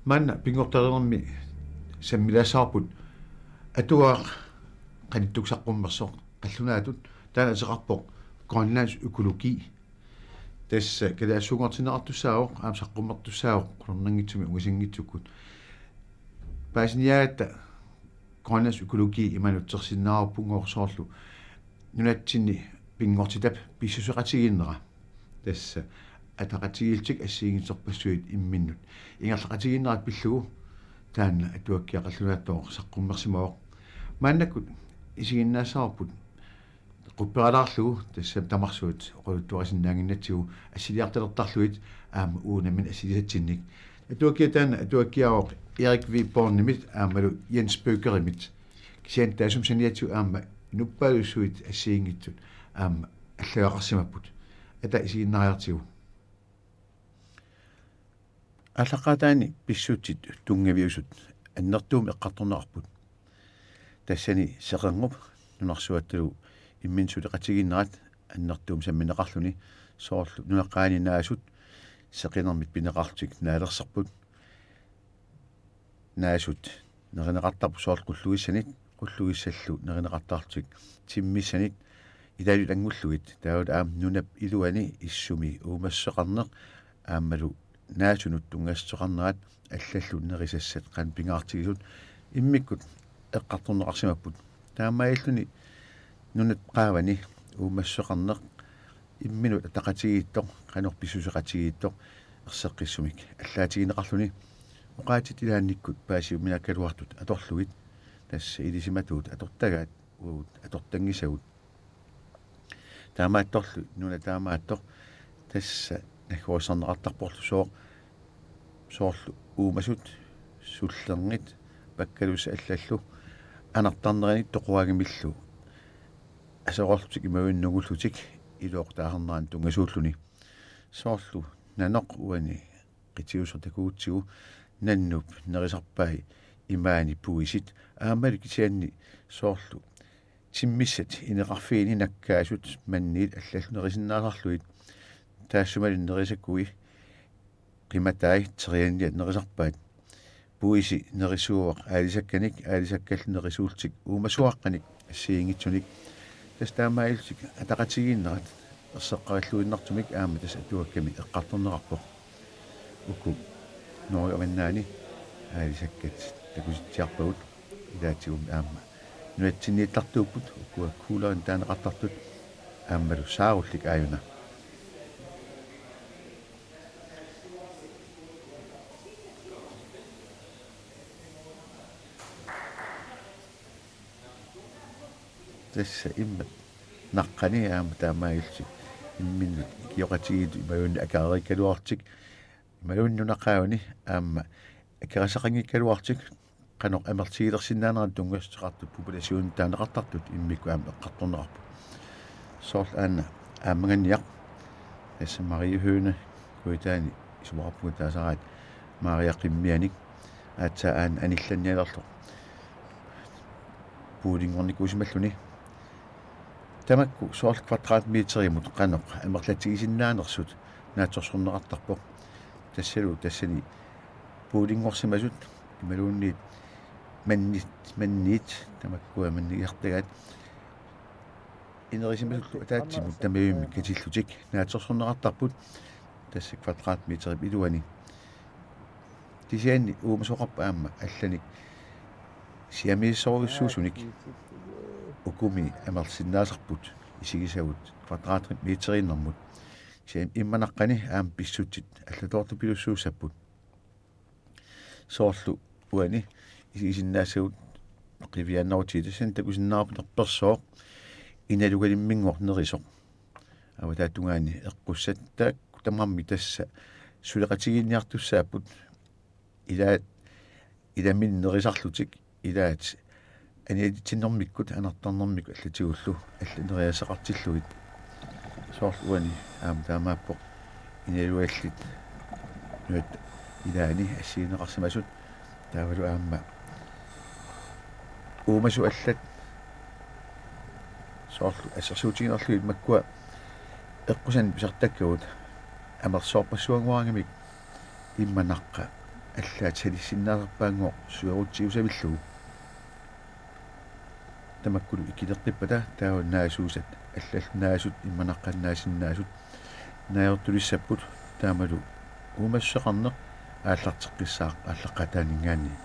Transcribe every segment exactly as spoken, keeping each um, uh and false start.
Maanna pinngortitalinermi sammilaassavarput atuagaq qanittukkut saqqummersoq qallunaatut, taanna ateqarpoq Grønlands økologi. Tassa kalaallisuunngortinneqartussaavoq, aamma saqqummertussaavoq qularnanngitsumik ungasinngitsukkut. Paasiniagatta Grønlands økologi imannak utsersinnaavarput, soorlu nunatsinni pinngortitap pissuseqatigiinnera. Tassa ataqatigiillutik assigiinngitsorpassuit imminnut ingerlaqatigiinnerat pillugu taanna atuakkiaq qallunaatut saqqummersimavoq. Maannakkut isiginnaassavarput qupperalaarlugu, tassa tamarsuut oqaluttuarisinnaannginnatsigu assiliartalertarlugit aamma uagut nammineq assilisatsinnik. Atuakkiat taanna atuakkiaavoq Erik V. Bornimit aammalu Jens Bødkerimit. Kisianni taassuma saniatigut aamma nuppaalussuit assigiinngitsut aamma allagaqarsimapput. Ata isiginnaariartigu. Aallaqqaataani pissutsit tunngaviusut annertuumik eqqartorneqarput. Tassani seqernup nunarsuattalu imminut suleqatigiinnerat annertuumik sammineqarluni, soorlu nunap qaani naasut seqinermit pineqarlutik naalerserput. Naasut nerineqartarput soorlu qullugissanit, qullugissallu nerineqartarlutik timmissanit ilaalu ilanngullugit, taavalu aamma nunap iluani issumi uumassuseqarneq aammalu naasunut tunngassuseqarnerat allallu nerisassat qanoq pingaartigisut immikkut eqqartorneqarsimapput. Taamaalilluni nunap qaavani uumassuseqarneq imminut ataqatigiittoq, qanoq pissuseqatigiittoq erseqqissumik allaatigineqarluni, oqaatsit ilaannikkut paasiuminaakkaluartut atorlugit, tassa ilisimatuut atortagaat uagut atortanngisagut. Taamaattorli nuna taamaattoq tassa naggorissarneqartarporlu sooq, soorlu uumasut, sullernit, pakkalussat allallu anartarnerinit toqoraangamillu aserorlutik imaluunniit nungullutik iluaqutaasarnerannut tunngasuulluni. Soorlu nanoq uani qitiusoq takugutsigu nannup nerisarpai imaani puisit, aammalu kisianni soorlu timmissat ineqarfiini nakkaasut manniit allallu nerisinnaasarlugit. Taassumalu nerisakui qimatai terianniat nerisarpaat. Puisi nerisuuvoq aalisakkanik, aalisakkallu nerisuullutik uumasuaqqanik assigiinngitsunik. Tassa taamaalillutik ataqatigiinnerat erseqqarilluinnartumik aamma tassa atuakkami eqqartorneqarpoq. Uku Norge Avannaani aalisakkat takusitsiarpagut, ilaatigut aamma nunatsinniittartuupput, ukua kuularin taaneqartartut aammalu saarullik aajuna. Tassa immaqa naqqani aamma taamaalillutik imminnut ikioqatigiittut imaluunniit akeqarikkaluarlutik imaluunniit nunap qaavani aamma akeqasaqanngikkaluarlutik qanoq amerlatigilersinnaanerat tunngassuteqartut populationit taaneqartartut immikkut aamma eqqartorneqarput. Soorlu aana aammanganniaq, tassa mariehøne, kujataani isumaqarpunga taasaraat Maria Qimmianik, aatsaat aana anillannialerlu puulinngornikuusimalluni. Tamakku soorlu kvadratmeterimut qanoq amerlatigisinnaanersut naatsorsorneqartarpoq. Tassalu tassani puulinngorsimasut imaluunniit manniit, manniit tamakkua mannigisartagaat inerisimasullu ataatsimut tamavimmik katillutik naatsorsorneqartarput tassa kvadratmeterip iluani. Kisianni uumasoqarpoq aamma allanik siammarissorujussuusunik, ukumi amerlisinnaasarput isigisagut kvadratmeteriinnarmut. Kisianni immaqa naqqani aamma pissutsit allatoortupilussuussapput. Soorlu uani isigisinnaassagut qiviaannarutsigit, tassani takusinnaavarput nerpersooq, inalugalimminngooq nerisoq. Avataata tungaani eqqussat, taakku tamarmik tassa suleqatigiinniartussaapput, ilaat ilaminneq nerisarlutik, ilaat aniatitsinnermikkut anartarnermikkut allatigullu allat nerisassaqartillugit. Soorlu uani aamma taamaappoq, inalugallit nunatta ilaani assigineqarsimasut, taavalu aamma uumasut allat soorlu assersuutiginerlugit makkua eqqusanik pisartakkagut amerlasoorpassuanngoraangamik immaqa naqqa allaat salissinnaasarpaanngoq suerutsiusavillugu. Tamakkulu ikileqqippata taava naasuusat, allallu naasut, immanaqaannaasinnaasut naajortulissapput, taamalu uumassuseqarneq aallarteqqissaaq aallaqqaataaninngaanniit.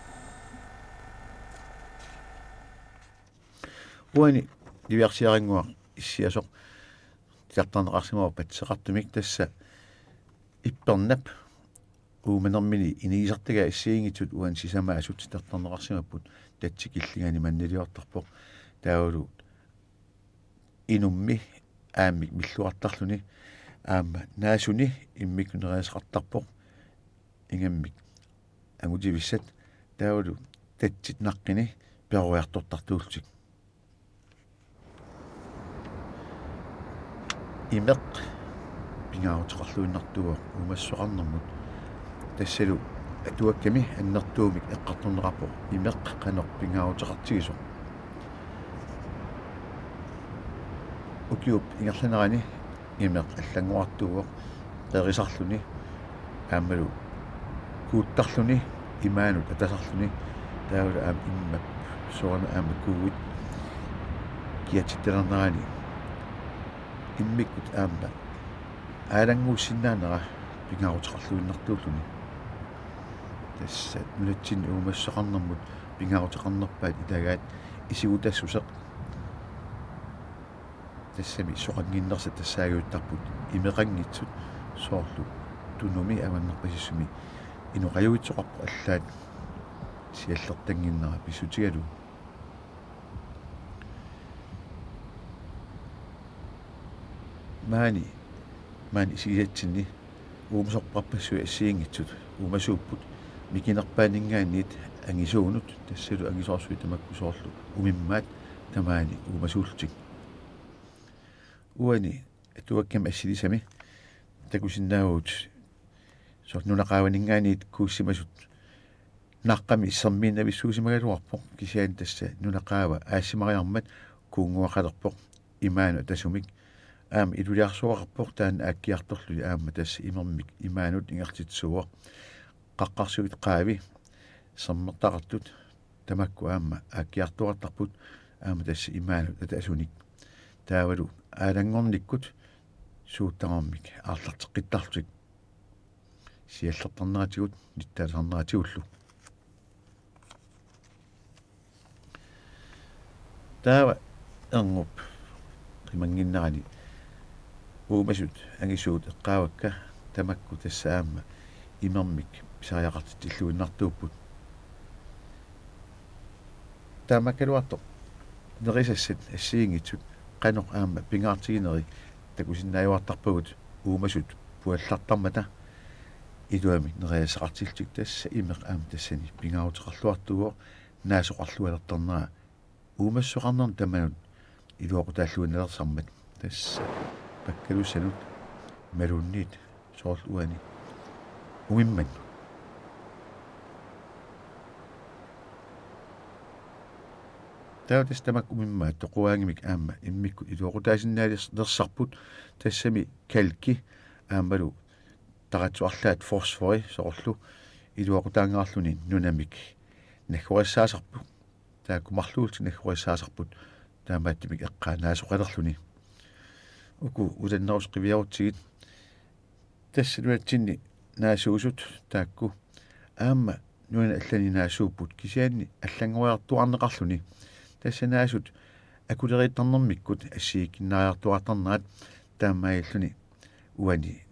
Uani niviarsiarannguaq issiasoq titartarneqarsimavoq patsiseqartumik, tassa ippernap uumanermini inigisartagai assigiinngitsut uani sisamaasut titartarneqarsimapput, tatsi killingani manniliortarpoq. Taavalu inummi aammik milluartarluni aamma naasuni immikkut nerisassaqartarpoq, ingammik angutivissat, taavalu tatsit naqqini peroriartortartuullutik. Imeq pingaaruteqarluinnartuuvoq uumassuseqarnermut. Tassalu atuakkami annertuumik eqqartorneqarpoq imeq qanoq pingaaruteqartigisoq. Ukiup ingerlanerani imeq allanngorartuuvoq qerisarluni aammalu kuuttarluni imaanut atasarluni, taavalu aamma immap soorunami aamma kuuit kiatsittalernerani immikkut aamma aalannguussinnaanera pingaaruteqarluinnartuulluni. Tassa nunatsinni uumassuseqarnermut pingaaruteqarnerpaat ilagaat isigutassuseq. Tassami soqannginnersat tassaagiuttarput imeqanngitsut, soorlu Tunumi avannarpasissumi inoqajuitsoqarpoq allaat siallertannginnera pissutigalugu. Maani, maani isigisatsinni uumasorpassuit assigiinngitsut uumasuupput mikinerpaaninngaanniit angisuunut, tassalu angisoorsuit tamakku soorlu umimmaat tamaani uumasuullutik. Uani atuakkami assilisami takusinnaavugut soorlu nunaqaavaninngaanniit kuussimasut naqqami sermiinnavissuusimagaluarpoq, kisianni tassa nunaqaava aassimariarmat kuunnguaqalerpoq imaanut atasumik. Aamma iluliarsuaqarpoq taanna aakkiartorluni aamma tassa imermik imaanut ingerlitsisuuvoq. Qaqqarsuit qaavi sermertaqartut tamakku aamma aakkiartuartarput aamma tassa imaanut atasunik. Taavalu aalanngornikkut suut tamarmik aallarteqqittarlutik siallertarneratigut nittaalisarneratigullu. Taava erngup qimannginnerani uumasut angisuut eqqaavakka, tamakku tassa aamma imermik pisariaqartitsilluinnartuupput. Taamakaluartoq nerisassat assigiinngitsut qanoq aamma pingaartigineri takusinnaajuartarpagut uumasut puallartarmata iluamik nerisassaqartillutik, tassa imeq aamma tassani pingaaruteqarluartuuvoq naasoqarlualertarnera uumassuseqarnermut tamanut iluaqutaalluinnalersaarmat. Tassa pakkalussanut maluunniit soorlu uani umimmannut. Taava tassa tamakku umimmaat toquaangamik aamma immikkut iluaqutaasinnaalersarput, tassami kalki aammalu taratsuarlaat fosfori soorlu iluaqutaangaarluni nunamik naggorissaasarput. Taakku marluullutik naggorissaasarput taamaattumik eqqaa naasoqalerluni. Uku utannerusut qiviarutsigit. Tassa nunatsinni naasuusut taakku aamma nunani allani naasuupput, kisianni allanngoriartuaarneqarluni. Tassa naasut akuleriittarnermikkut assigiikkinnaariartuaartarnerat taamaalilluni uani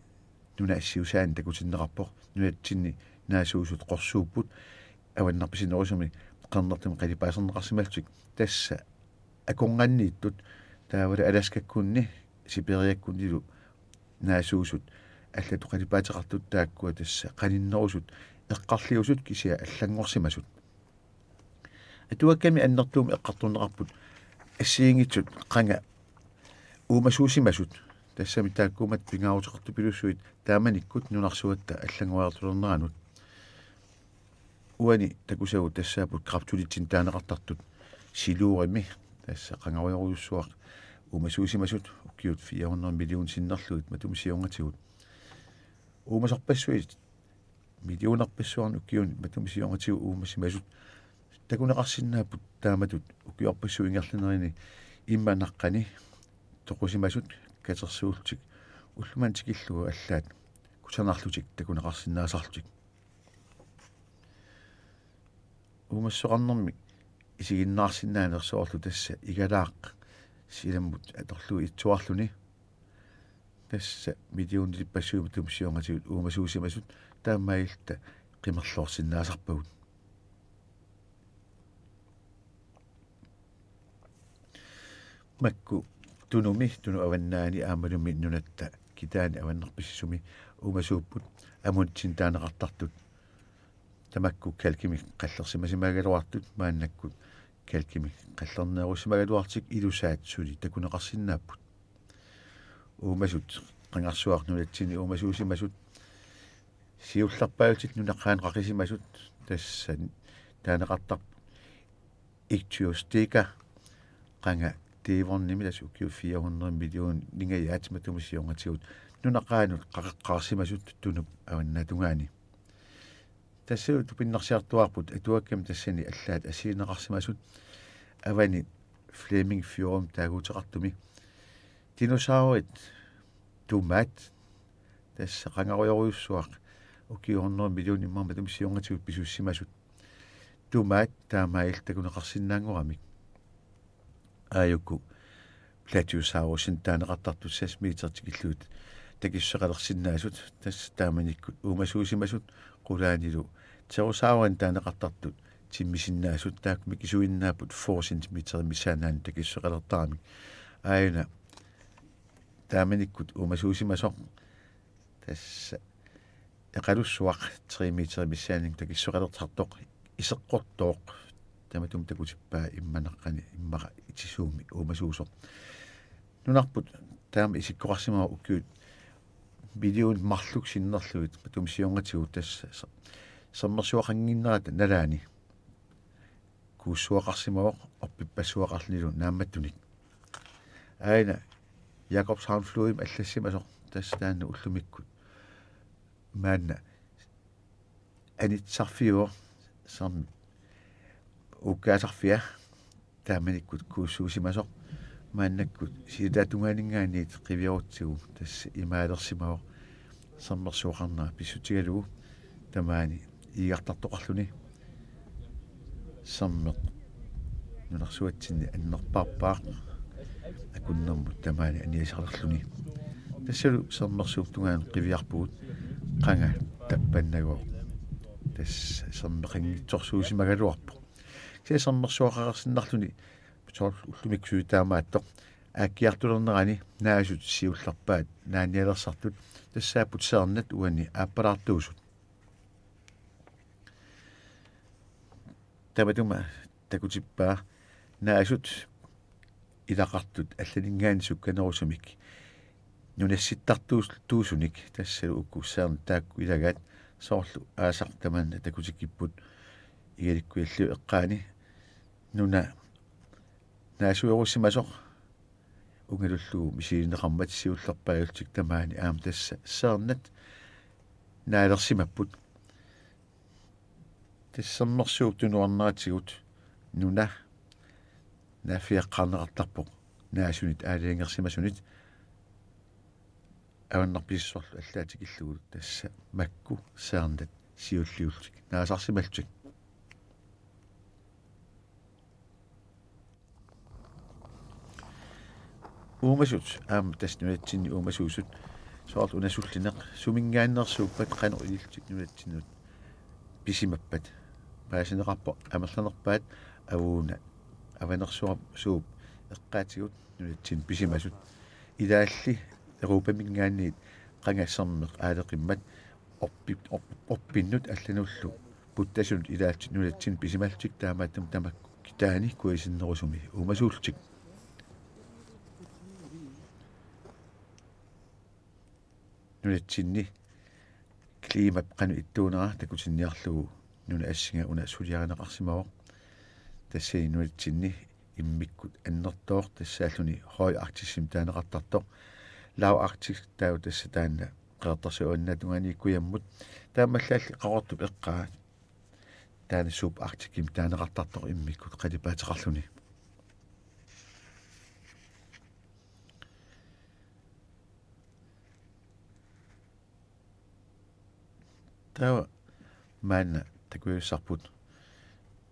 nunap assiusaani takutinneqarpoq. Nunatsinni naasuusut qorsuupput avannarpisinerusumik qernertumik qalipaaserneqarsimallutik. Tassa akornanniittut, taavalu Alaskakkunni Sibiriakkunnilu naasuusut allatut qalipaateqartut, taakkua tassa qaninnerusut eqqarliusut kisianni allanngorsimasut. Atuakkami annertuumik eqqartorneqarput assigiinngitsut qanga uumasuusimasut, tassami taakkuummata pingaaruteqartupilussuit taamanikkut nunarsuatta allanngoriartulerneranut. Uani takusagut tassaapput kræftulitsinnut taaneqartartut Silurimi, tassa qangarujorujussuaq uumasuusimasut, ukiut fire hundrede millioner sinnerlugit matuma siornatigut. Uumasorpassuit millionerpassuarnik ukiuni matuma siornatigut uumasimasut takuneqarsinnaapput. Taamatut ukiorpassuit ingerlanerini immap naqqani toqusimasut katersuullutik ullumimut tikillugu allaat kusanarlutik takuneqarsinnaasarlutik. Uumassuseqarnermik isiginnaarsinnaaneq soorlu tassa Igalaaq silammut atorlugu itsuarluni. Tassa millionilippassuit matuma siornatigut uumasuusimasut taamaalilluta qimerloorsinnaasarpagut. Makku Tunumi, Tunumi avannaani aammalumi nunatta kitaani avannarpasisumi uumasuupput amunitsinni taaneqartartut. Tamakku kalkimik qallersimasimagaluartut maannakkut kalkimik qallerneerusimagaluarlutik ilusaat suli takuneqarsinnaapput. Uumasut qangarsuaq nunatsinni uumasuusimasut siullerpaajullutik nunaqaanut qaqisimasut tassa taaneqartarput Ichthyosauridae, qanga Devonimi, tassa ukiut fire hundrede millioningajaat matuma siornatigut nunaqaanut qaqeqqaarsimasut Tunup avannaatungaani. Tassa tupinnarsiartuaarput atuakkami tassani allaat assigineqarsimasut avani Flaming Fjordimi taaguuteqartumi. Dinosaurit tumaat, tassa qangarujorujussuaq ukiut hundrede millionit immaqa matuma siornatigut pisussimasut tumaat taamaalilluta takuneqarsinnaanngoramik. Aajuku Plateosaurusinik taaneqartartut seks meter tikillugit takissuseqalersinnaasut, tassa taamanikkut uumasuusimasut, qulaanilu pterosaurinik taaneqartartut timmisinnaasut, taakku mikisuinnaapput fyrre centimeterit missaannaannik takissuseqalertaramik. Aajuna taamanikkut uumasuusimasoq tassa eqalussuaq tre meterit missaannik takissuseqalertartoq iseqqortooq, tamatuma takutippaa immap naqqani immaqa itisuumik uumasuusoq. Nunarput taama isikkoqarsimavoq ukiut millionit marluk sinnerlugit matuma siornatigut, tassa se-, sermersuaqannginnerata nalaani kuussuaqarsimavoq orpippassuaqarlunilu naammattunik. Aajuna Jakobshavn Flodimi allassimasoq, tassa taanna ullumikkut maanna anitsisarfiuvoq, sermip uukkaasarfia, taamanikkut kuussuusimasoq, maannakkut siulittaatungaaninngaanniit qiviarutsigu tassa imaalersimavoq, sermersuaqarnera pissutigalugu tamaani iigartartoqarluni. Sermeq nunarsuatsinni annerpaarpaaq akunnermut tamaani aniasalerluni. Tassalu sermersuup tungaanut qiviarpugut, qanga tappannagooq tassa sermeqanngitsorsuusimagaluarpoq. Kisianni sermersuaqarsinnarluni soorlu ullumikkut suli taamaattoq aakkiartulernerani naasut siullerpaat naanialersartut tassaapput seernat uani aappalaartuusut. Tamatuma takutippaa naasut ilaqartut allaninngaanniit sukkanerusumik nunassittartuus-, tuusunik, tassalu uku seernat taakku ilagaat soorlu aasaq tamanna takutikkipput Igalikkuillu eqqaani nuna naasuerusimasoq ungalullugu misilineqarmat siullerpaajullutik tamaani aamma tassa seernat naalersimapput. Tassa sermersuup tunuarneratigut nuna naaffigeqqaarneqartarpoq naasunit aalajangersimasunit avannarpisissuarlu allaat tikillugu, tassa makku seernat siulliullutik naasarsimallutik. Uumasut aamma tassa nunatsinni uumasuusut, soorlu una sullineq, suminngaanneersuuppat qanoq ilillutik nunatsinnut pisimappat? Paasineqarpoq amerlanerpaat avuuna Avanersuup eqqaatigut nunatsinni pisimasut. Ilaalli Europaminngaanniit qanga sermeq aaleqimmat orpi-, orp-, orpinnut allanullu puttasunut ilaallutik nunatsinni pisimallutik, taamaattumik tamakku kitaani kuisinnerusumi uumasuullutik. Nunatsinni klimap qanoq ittuunera takutinniarlugu nunap assinga una suliarineqarsimavoq. Tassani nunatsinni immikkut annertooq, tassaalluni Højarktisimi taaneqartartoq. Lavarktisk taava tassa taanna Qeqertarsuannaata tungaaniikkujammut. Taamaallaat Qaqortup eqqaa taanna Suup Arcticimi taaneqartartoq immikkut qalipaateqarluni. Taava maanna takujussarput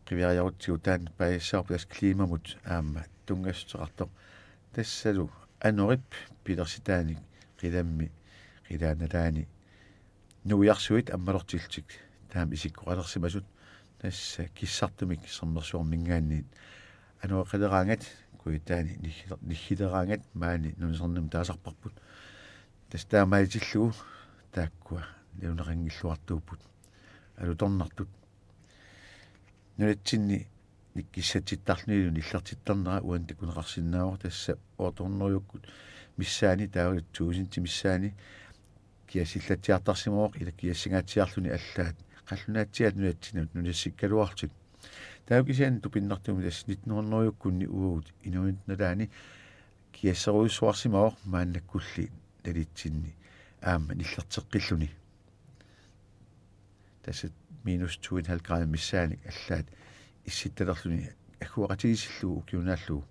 qiviariarutsigu taanna paasissavarput tassa klimamut aamma tunngassuteqartoq. Tassalu anorip pilersitaanik qilammi qilaannalaani nuiarsuit ammalortillutik taama isikkoqalersimasut tassa kissartumik sermersuarminngaanniit anoreqaleraangat kujataani niggi-, niggileraangat maani nunasernimmi taasarparput. Tassa taamaatillugu taakkua nalunaqanngilluartuupput alutornartut. Nunatsinni nikissatsittarlunilu nillertittarnera uani takuneqarsinnaavoq tassa otte hundrede-ukkut missaani taavalu tusind missaani kiassillatsiartarsimavoq ila kiassangaatsiarluni allaat qallunaatsiaat nunatsinnut nunassikkaluarlutik. Taava kisianni tupinnartumik tassa nitten hundrede-ukkunni uagut inuit nalaani kiasserujussuarsimavoq maannakkulli nalitsinni aamma nillerteqqilluni. Tassa minus to en halv grad missaannik allaat issittalerluni agguaqatigiissillugu ukiunaallugu.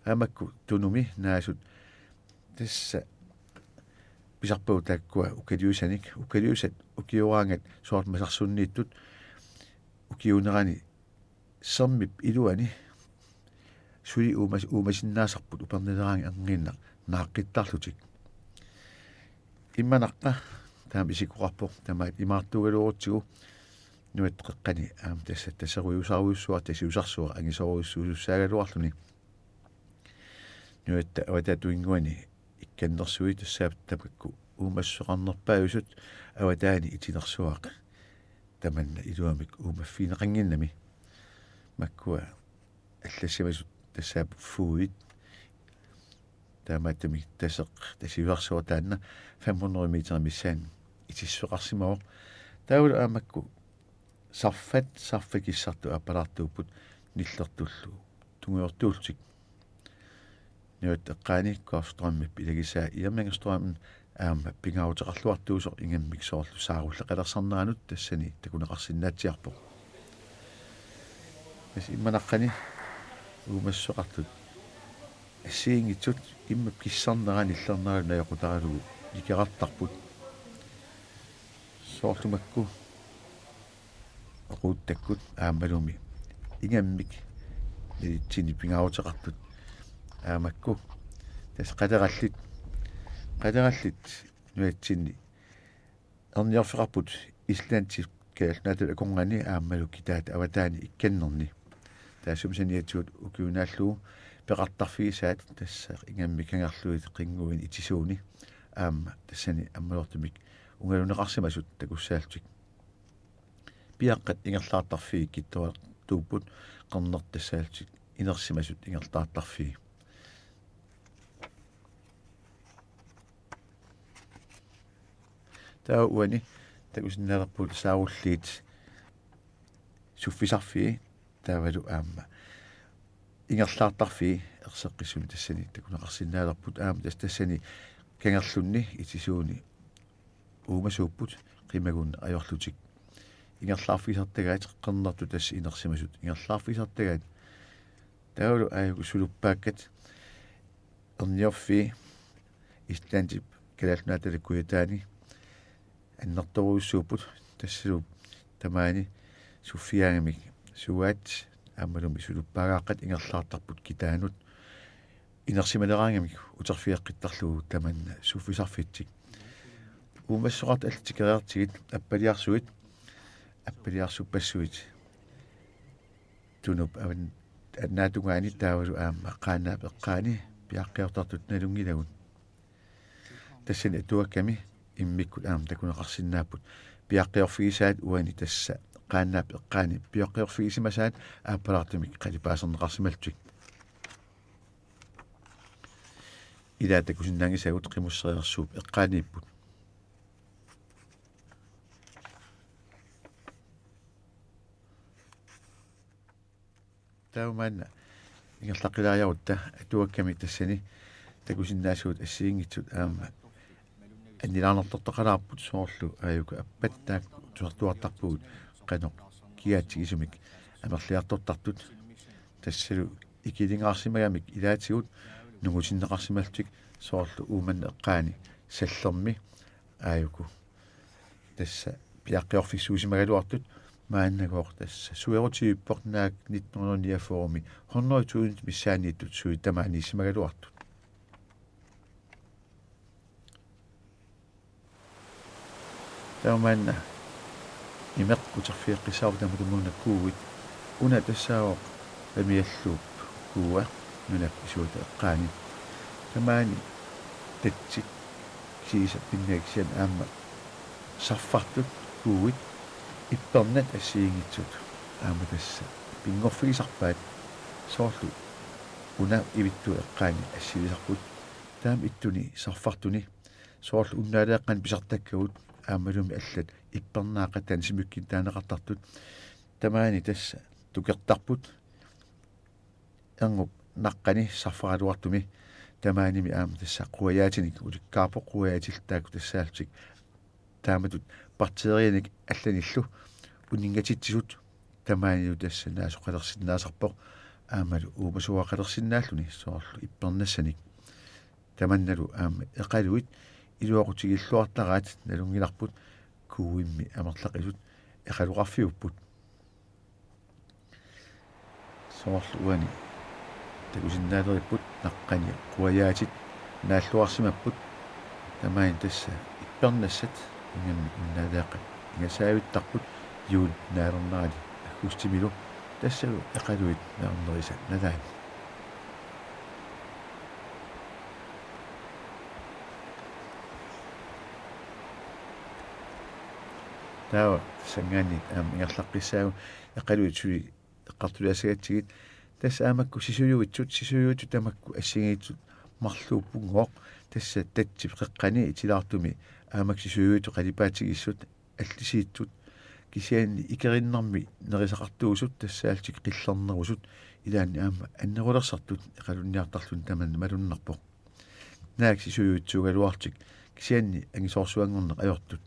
Aamma makku Tunumi naasut tassa pisarpagut taakkua ukaliusanik, ukaliusat ukioraangat soorlu masarsunniittut ukiuunerani sermip iluani suli uumas-, uumasinnaasarput upernaleraangat erniinnaq naaqqittarlutik. Imanaqqa taama isikkoqarpoq tamaat imaartuugaluarutsigu Nunatta Qeqqani aamma tassa taserujusarujussuaq tasiusarsuaq angisoorujussuusussaagaluarluni. Nunatta avataata tuinnguani ikkannersuit tassaapput tamakku uumassuseqarnerpaajusut avataani itinersuaq tamanna iluamik uumaffigineqannginnami. Makkua allassimasut tassaapput fuuit. Taamaattumik taseq tasiusarsuaq taanna fem hundrede meter missaani itissuseqarsimavoq. Taavalu aamma makku sarfat, sarfat kissartut aappalaartuupput nillertullu tungujortuullutik. Nunatta Eqqaani Golfstrømip ilagisaa Irmingerstrømmen aamma pingaaruteqarluartuusoq ingammik soorlu saarulleqalersarneranut tassani takuneqarsinnaatsiarpoq. Tassa imanaqqani uumassuseqartut assigiinngitsut immap kissarnera nillerneralu najoqqutaralugu nikerartarput. Soorlu makku oquuttakkut aammalumi ingammik nalitsinni pingaaruteqartut aamma makku. Tassa qalerallit, qalerallit nunatsinni erniorfeqarput Islandip Kalaallit Nunaata akornanni aammalu kitaata avataani ikkannerni. Taassuma saniatigut ukiunaallugu peqartarfigisaat tassa ingammik kangerluit qinnguini itisuuni aamma tassani ammalortumik ungaluneqarsimasut takussaallutik. Piaqqat ingerlaartarfii kittortuupput qernertassaallutik inersimasut ingerlaartarfii. Taava uani takusinnaalerpugut saarulliit suffisarfii taavalu aamma ingerlaartarfii erseqqissumik tassani takuneqarsinnaalerput aamma tassa tassani kangerlunni itisuuni uumasuupput qimagunnit ajorlutik. Ingerlaarfigisartagaat qernertut tassa inersimasut ingerlaarfigisartagaat taavalu aajuku suluppaakkat erniorfii Islandip Kalaallit Nunaata kujataani annertoorujussuupput tassalu tamaani suffigaangamik suaat aammalumi suluppaagaaqqat ingerlaartarput kitaanut inersimaleraangamik uterfigeqqittarlugu tamanna suffisarfitsik. Uumassuseqartut allat tikeriartigit appaliarsuit appaliarsuppassuit Tunup avan-, annaatungaani taavalu aamma Qaannaap eqqaani piaqqiortartut nalunngilagut. Tassani atuakkami immikkut aamma takuneqarsinnaapput piaqqiorfigisaat uani tassa Qaannaap eqqaani piaqqiorfigisimasaat aappalaartumik qalipaaserneqarsimallutik. Ilaat takusinnaanngisagut Qimussereersuup eqqaaniipput. Taava maanna ingerlaqqilaariarutta atuakkami tassani takusinnaasut assigiinngitsut aamma annilaarnartortaqalaarput, soorlu aajuku appat taakku tusartuartarpugut qanoq kiaatigisumik amerliartortartut. Tassalu ikilingaarsimagamik ilaatigut nungutinneqarsimallutik, soorlu Uummannap eqqaani Sallermi aajuku tassa piaqqiorfissuusimagaluartut. Maannagooq tassa suerutiippoq naak nitten hundrede niogfyrre-mi hundrede tusind missaanniittut suut tamaaniissimagaluartut. Taamaanna imeq uterfigeqqissaarpoq tamatumuuna kuuit. Una tassaavoq Pamialluup kuua, nunap isuata eqqaani. Tamaani tatsit kisiisa pinnaat kisianni aamma sarfartut kuuit ippernat assigiinngitsut aamma tassa pinngorfigisarpaat, soorlu una ivittuup eqqaani assilisarput. Taama ittuni sarfartuni soorlu unnaaleeqqani pisartakkagut aammalumi allat ippernaaqattaani simikkin taaneqartartut. Tamaani tassa tukertarput erngup naqqani sarfaraluartumi. Tamaanimi aamma tassa quajaatinik ulikkaarpoq, quajaatillu taakku tassaallutik taamatut bakteerianik allanillu uninngatitsisut. Tamaanilu tassa naasoqalersinnaasarpoq aammalu uumasuaqalersinnaalluni soorlu ippernassanik. Tamannalu aamma eqaluit iluaqutigilluartaraat nalunngilarput kuuimmi amerlaqisut eqaloqarfiupput. Soorlu uani takusinnaalereerput naqqani quajaatit naalluarsimapput. Tamaani tassa ippernassat ingammik unnaaleeqqat ingasaavittarput juunip naalernerani aggustimilu, tassalu eqaluit naalernerisa nalaani. Taava sanngaanniit aamma ingerlaqqissaagut eqaluit suli eqqartuliassagatsigit. Tassa aamma makku sisujuitsut, sisujuitsut tamakku assigiinngitsut marluuppunngooq. Tassa tatsip qeqqani itilaartumi aamma makku sisujuitsut qalipaatigisut allisiitsut, kisianni ikerinnarmi nerisaqartuusut tassaallutik qillernerusut, ilaanni aamma annerulersartut eqalunniartarluni tamanna malunnarpoq. Naak sisujuitsuugaluarlutik kisianni angisoorsuanngorneq ajortut.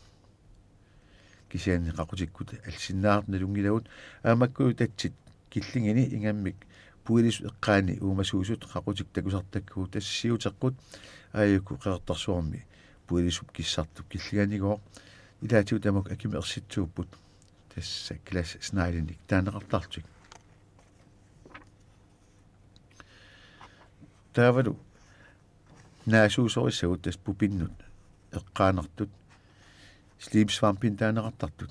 Kisianni qaqutikkut allisinnaasartut nalunngilagut. Aamma makku tatsit killingini ingammik puilisut eqqaani uumasuusut qaqutit takusartakkagut, tassa siuteqqut aajuku Qeqertarsuarmi puilisup kissartup killinganigooq. Ilaatigut tamakku akimut ersitsuupput, tassa glasssneglenik taaneqartarlutik. Taavalu naasuusorissagut tassa pupinnut eqqaanartut, slimsvampinik taaneqartartut.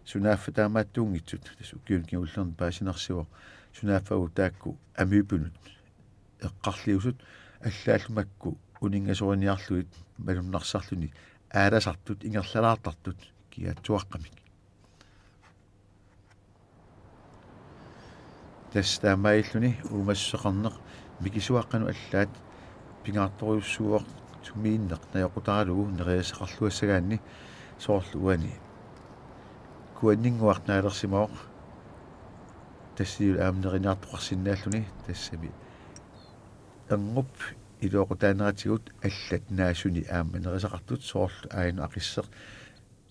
Sunaaffa taamaattuunngitsut, tassa ukiuni kingullerni paasinarsivoq, sunaaffagut taakku amøbenut eqqarliusut, allaallu makku uninngasoriniarlugit malunnarsarluni aalasartut ingerlalaartartut kiaatsuaqqamik. Tassa taamaalilluni uumassuseqarneq mikisuaqqanut allaat pingaartorujussuuvoq sumiinneq najoqqutaralugu nerisassaqarluassagaanni, soorlu uani kuanninnguaq naalersimavoq, tassanilu aamma neriniartoqarsinnaalluni. Tassami erngup iluaqutaaneratigut allat naasuni aamma nerisaqartut, soorlu aajuna aqisseq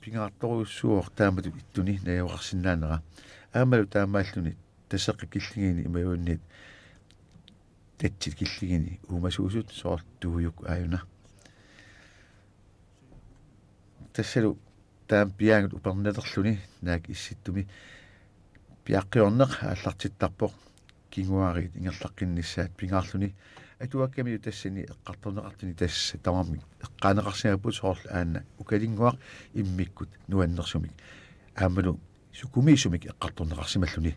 pingaartorujussuuvoq taamatut ittuni najugaqarsinnaanera. Aammalu taamaalluni Taseqqap killingini imaluunniit tatsit killingini uumasuusut, soorlu Tuujuk aajuna. Tassalu taama piaangut upernalerluni naak Issittumi piaqqiorneq aallartittarpoq, kinguaariit ingerlaqqinnissaat pingaarluni. Atuakkamilu tassani eqqartorneqartuni tassa tamarmik eqqaaneqarsimapput, soorlu aana ukalinnguaq immikkut nuannersumik aammalu sukumiisumik eqqartorneqarsimalluni.